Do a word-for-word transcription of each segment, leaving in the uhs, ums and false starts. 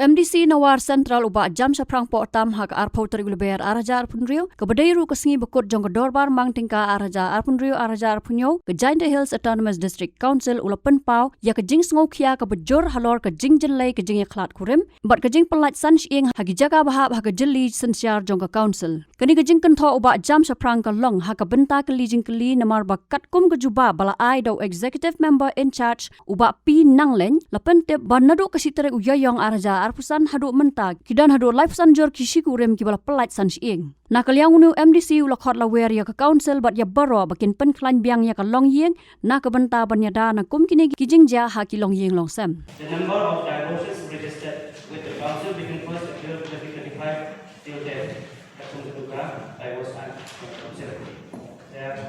M D C na War Central u Bah Jamshaphrang Pohtam ha ka arphew tarik u Lber ar hajar arphew hynriew, kaba dei ruh ka sngi ba kut jong ka Dorbar Mang Tyngka ar hajar arphew hynriew ar hajar arphew hynñiew, ka Jaintia Hills Autonomous District Council u la pynpaw ïa ka jingsngewkhia kaba jur halor ka jingjyllei ka jingïakhlad kurim bad ka jingpynlait san shyieng ha ki jaka ba hap ha ka jylli synshar jong ka Council. Kane ka jingkynthoh u Bah Jamshaphrang ka long ha ka bynta kylli jingkylli namar ba katkum ka jubab ba la ai da u Executive Member in Charge u Bah P Nanglein, la pyntip ba naduh ka shi tarik u Ïaïong ar hajar arphew san haduh mynta ki don haduh laiphew san jur ki shikurim kiba la pynlait san shyieng. Na ka liang une u M D C u la khot lawyer ïa ka Council bad ïa baroh ba kin pynkhlaiñ biang ïa ka longïing na ka bynta ban ïada na kum kine ki jingjia ha ki longïing longsem. The number of divorces registered with the Council between first April twenty twenty-five till date. Katkum ka duka divorce act.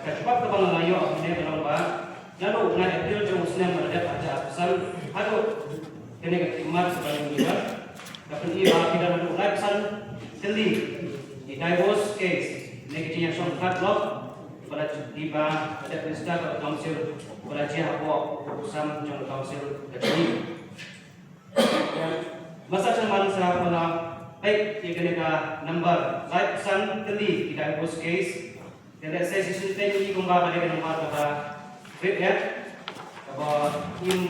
Ka jubab kaba nga ïoh ha kane ka long ba naduh u nine April jong u snem ba la dep ha ka arphew san haduh kane ka khmat kaba ngi ïoh, ka pyni ba ki don haduh laiphew san tylli ki divorce case ne ki jingïashong pyrkhat lok ba la jia, ba la dep register bad ka Council ba la jia hapoh ka pud sam jong ka Council ka jong ngi. Masa sha man sa ba la peit ïa kane ka number laiphew san tylli ki divorce case. Te lehse shisien te ngi kumba ka dei ka number kaba rit eh, kaba ngim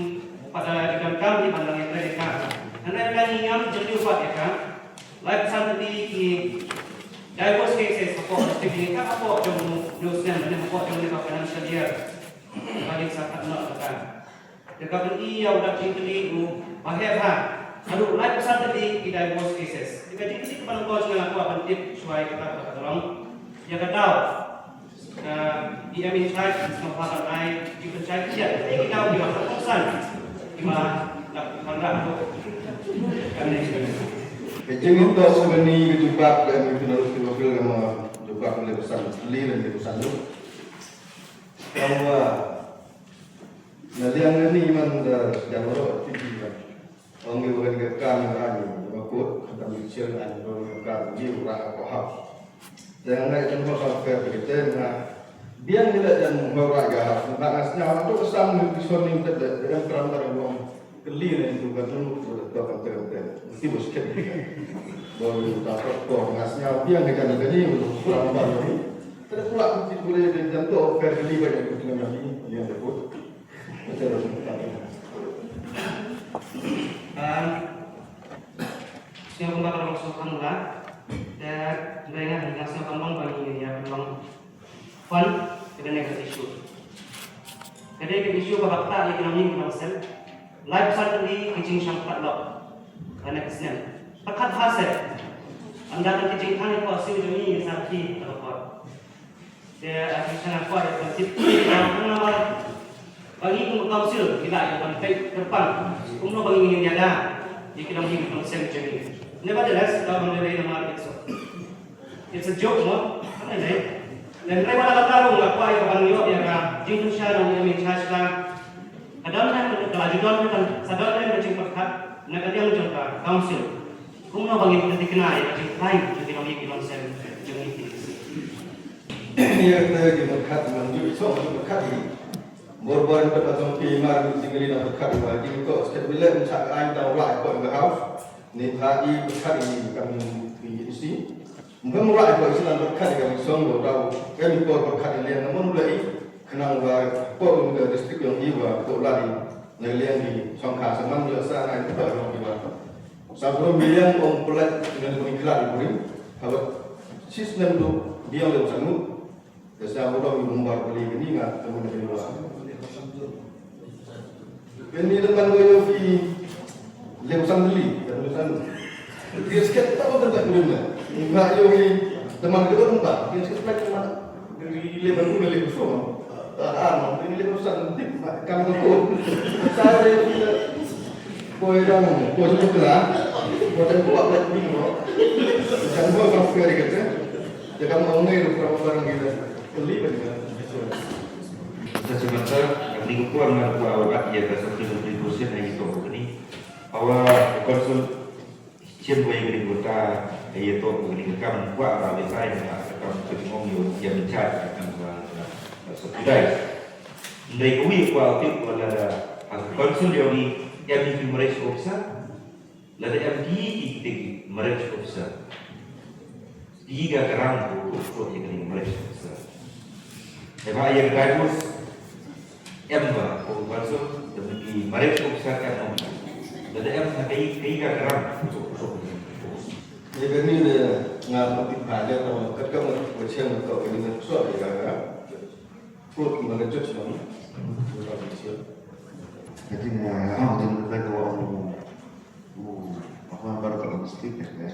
pat da ïa donkam hi ban nang ïatreilang. Hynrei lada ngi ngam jylliew pat ïa ka laiphew san tylli ki divorce cases hapoh district ngi, ka hapoh jong u snem ne hapoh jong une u financial year ba ngin sa khadnot ïa ka. Te ka pyni ïa u dap jingkylli u ba heh bha. Haduh laiphew san tylli ki divorce cases. Te ka jingkylli kaba nyngkong jong nga nga kwah ban tip shuwa ïa kata, kata ka long ïa ka daw ka E M in charge, sngewbha ban ai jingpynshai khyndiat ïa ki daw kiba kongsan kiba dap ban rah haduh kane. Ka jingim to sa kane ka jubab ka em ki na ruh kiba pil ka ma jubab laiphew san tylli lane laiphew san ruh. Tangba na liang ngi man da sdang roh ti ba ong ngi wan ka kam ngi wan ba kut kata mi chir ngi wan ka kam ngi wan ka hap. Te nga ngai jan ba sa fair te te nga biang ngi la jan ba ra ga hap. Nga nga sñiaw to sam ngi ki son ngi te te jan kram da wan. Kylli ne tu ka tu tu tu kan te te. Ti bus ke. Bo ni ta ko ko nga sñiaw biang ngi jan ka ni tu kram ba ni. Te pula ti pula jan to fair kylli ba ni tu ngi ni ni ko. Te ro. Ah, sñiaw kumba ka long sñiaw kan la. Te, hynrei nga, nga sñiaw kan long ba ngi ïa kan long. Pyn, ka dei ka issue. Ka dei ka issue kaba ktah ïa ki nongïing ki nongsem. Laiphew san tylli ki jingshong patlok ha kane ka snem. Pyrkhat bha seh. Ynda ka jingkhang ïa ka issue jong ngi ngi sa ki ka report. Te, ah, ki sngewbha ïa ka tip. Namar ba ngi kum ka council ngi lah ïa ban peit kyrpang kumno ba ngin ïada ïa ki nongïing ki nongsem jong ngi. Nevertheless, ka ban lei namar it's a, it's a joke mo. Ka lei lei. Lehse ba la ka tarung la kwah ïa ka ban ïoh ïa ka jingpynshai na u M in charge ka. Ka don lehse ka la ju don lehse sa don lehse ka jingpyrkhat na ka liang jong ka council. Kumno ba ngin pynthikna ïa ka jingpynshai jong ki nongïing ki nongsem jong ngi. Ïa ka jingpyrkhat man ju song jingpyrkhat hi. Bor bor ka ba tong pi mar ni jingli na pyrkhat ba jingko stet bile msa ka ain ta wa ko in the house. Ni pha i pyrkhat ni kam ni isi. Mem wa ko isi na pyrkhat ka song do dau. Em ko pyrkhat ni liang na mon bile i. Khnang ba ko in the district yong i wa ko la di. Na liang ni song ka sa man yo sa na ko yong i wa. Sa bro miliang ong pelat dengan pengiklan beri. Kalau sis nem tu biang le sanu. Ka sa burom i Umbar Pali kani nga ka mun ka wa. Kani da man go yo ki le sam li ka mun san. Ki sket ta ko ta mun na. Nga yo ki da man ka dum ba ki sket ta man. Ki le man ko le so. Ta an no ki le san dip ma kam ko. Sa yo ki Poi dang, poi sukla, poi dan buat buat bingo. Dan buat kau kiri kata, jangan mau ngai rupa barang kita. Beli benda. Sa symanta, ka dei ka por nga kwah ban ïa ka supplementary question ha ïa ka ni. Hawa ka council shim wei ka dei ka ta ïa ka ni ka kam kwah ba dei sai na ka kam ka jingong ïa ïa bincang ka kam ba subsidize. Ndai ka wi kwah tip kwah lada ha ka council ïa ni ïa ni human rights officer. Lada em ki ki ki marriage officer, ki ka kram ko ko ko ki marriage officer. Eba ya ka divorce em ba ko ba so da ki marriage officer em ba. Lada em na kai kai ka kram ko ko ko. Ni da ni da nga ko ti ba ja ko kat ka mo ko chen ko ni na so ya ka. Fruit marriage judgment. Jadi, eh, ah, jadi kita ke wa mu, mu, apa, baru ke domestik, ya.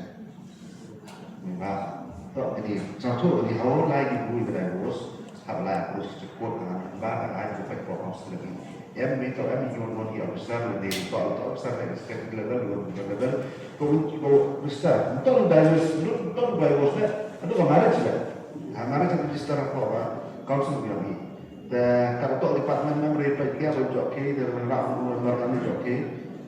Ba, to, jadi, satu, jadi, awal lagi bui ke divorce, hab lai, terus cepot, kan, ba, kan, ai, cepet, kok, kok, lagi. Em, mi, to, em, you know, you officer, jadi, to, to, officer, dari state level, local level, to, to, besar. To, divorce, to, divorce, eh, aduh, kemarin sudah. Ha, marriage register, apa, ba, council, ya, mi. Te ka to department member ïa peit ïa ba jok ki, te ban rah u member kane jok ki.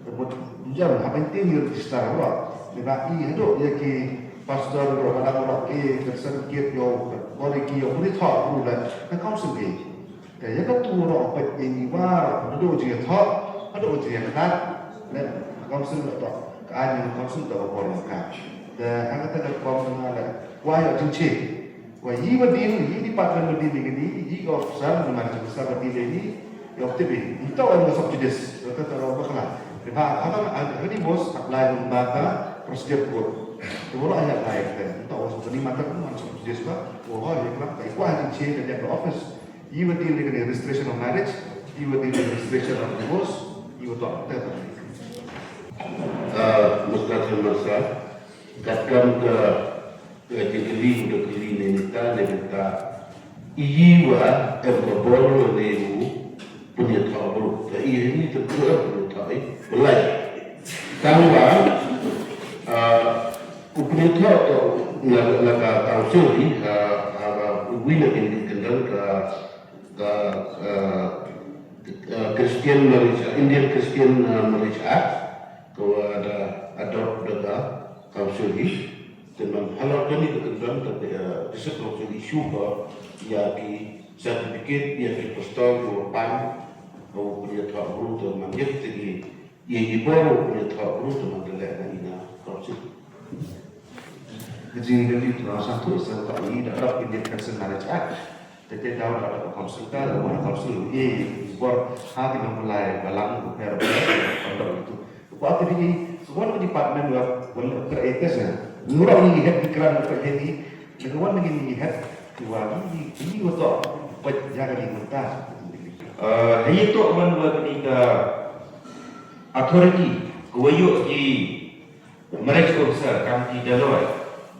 Te bud jam ha ban tin ïa register ruh. Te ba i haduh ïa ki pastor ruh ba dang ruh ki, ki certificate ïa u, body ki ïa u, body thok ruh la na council ki. Te ïa ka tu ruh peit ïa i ba haduh jingïathok, haduh jingïakhlad. Le council ruh to. Ka ai ïa council to ba bor ïa ka. Te ha kata ka pom na le. Wa ïa jingchi. Wa yi wa deal, yi department wa deal ïa kine, yi ka officer, namar ka officer wa deal ïa kine, ïa officer ïa kine. Ito wa nga sub judice, wa kata wa bakla. Ri ba, haba, haba ni bos, apply nang ba ka, procedure court. Te wa ïa apply te. Ito wa sub ni mata kan, sub judice ba, wa ho ïa klam, ka ikwa jingchi ka jaka office. Yi wa deal ïa kine registration of marriage, yi wa deal ïa registration of divorce, yi wa to, te to. Ah, Mister Chairman Sir, katkam ka Ka jingkylli, ka kylli ne nita, ne nita. Iyi wa em ka bor ne u pynïathoh bru. Ka iyi ni te bru pynïathoh i. Belai. Tangwa, ah, u pynïathoh to na, na ka council hi, ha, ha, ha, u wi na kin kin ka, ka, ah, ah, Christian Marriage, Indian Christian, ah, Marriage Act, ka wa da adopt da ka council hi. Te man halor kane ka kyndon ka, eh, District Council issue ka ïa ki certificate ïa ki pastor kiwa pan ka u pynïathoh bru te man ïa kita ki ïa ki bor u pynïathoh bru te man ka leh na ina council. Ka jingkylli tu sa tu sa ta i da dap Indian Christian Marriage Act. Te te daw da dap council ka da wan council ïa ki bor ha ki nong lai balang ko per ba dap itu. Ko ap ni, ko wan ka department wa, wan ka A T S na. Ngurang ni het di kran ka het di, naka wan ni het, ki wa ni, ni wa to, pa jaga ni mynta. Eh, hei to wan wa ni ka authority, ko wa yu ki marriage officer, kam ki daloi.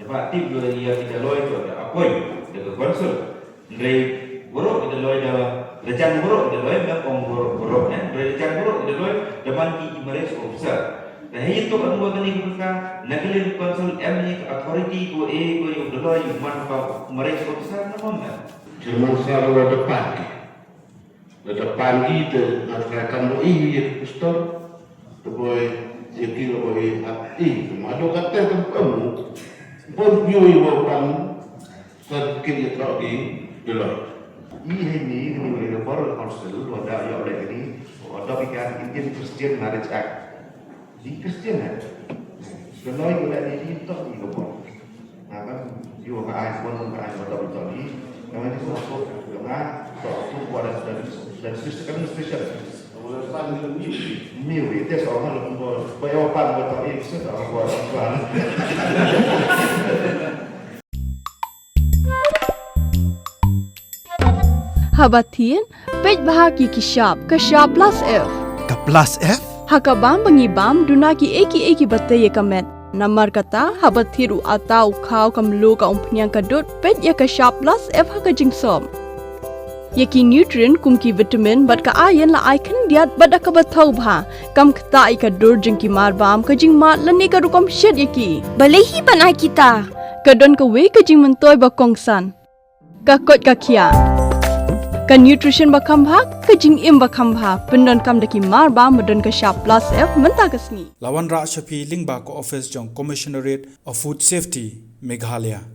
Dapat tip wa ya ki daloi to, da appoint, da ka council. Hynrei baroh ki daloi da, la jan baroh ki daloi, nga ong baroh, baroh, eh. Hynrei la jan baroh ki daloi da man ki marriage officer. Te hei to ka nongwa kane ka bynta, na ka liang council em ne ka authority ko e ko ïa u daloi ïa u man ka marriage officer na mon na. Chairman Sir, la da pan ki. La da pan ki te na trai kam lo i ïa ki pastor. Te boi ïa ki lo boi ap i. Te ma do kata te pem. Bon yu yu pan. Certificate ïa trok ki daloi. I hei ni, ni ni ni bor council, wa da ïa leh ni, wa da bi ka Indian Christian Marriage Act. Di Christian eh. Daloi ïa leh ni di tok ni bor. Na kan, yu ka ai, pon ka ai, wa da bi tok ni. Ka ni so so, ka na, so so, wa da da da special. Miwi, te sa ong lo kumbo, ba ïa pan ba ta i sa ta ba pan. Haba thied, peit bha ki ki shap, ka shap plus F. Ka plus F? Ha ka bam ba ngi bam, duna ki ei ki ei ki ba tei ïa ka met. Namar kata, haba thied u ata u khaw ka mluh ka umphniang ka dud, peit ïa ka shap plus F ha ka jingsop. Ïa ki nutrient kum ki vitamin bad ka iron la ai khyndiat bad da kaba thaw bha. Kam ktah ïa ka dur jong ki mar bam, ka jingmad lane ka rukom shet ïa ki. Balei hi ban ai kita? Ka don kawei ka jingmyntoi ba kongsan. Ka koit ka khiah. Ka nutrition ba kham bha, ka jingim ba kham bha. Pyndonkam da ki mar bam ba don ka shap plus F mynta ka sngi. La wanrah sha phi lyngba ka office jong Commissionerate of Food Safety, Meghalaya.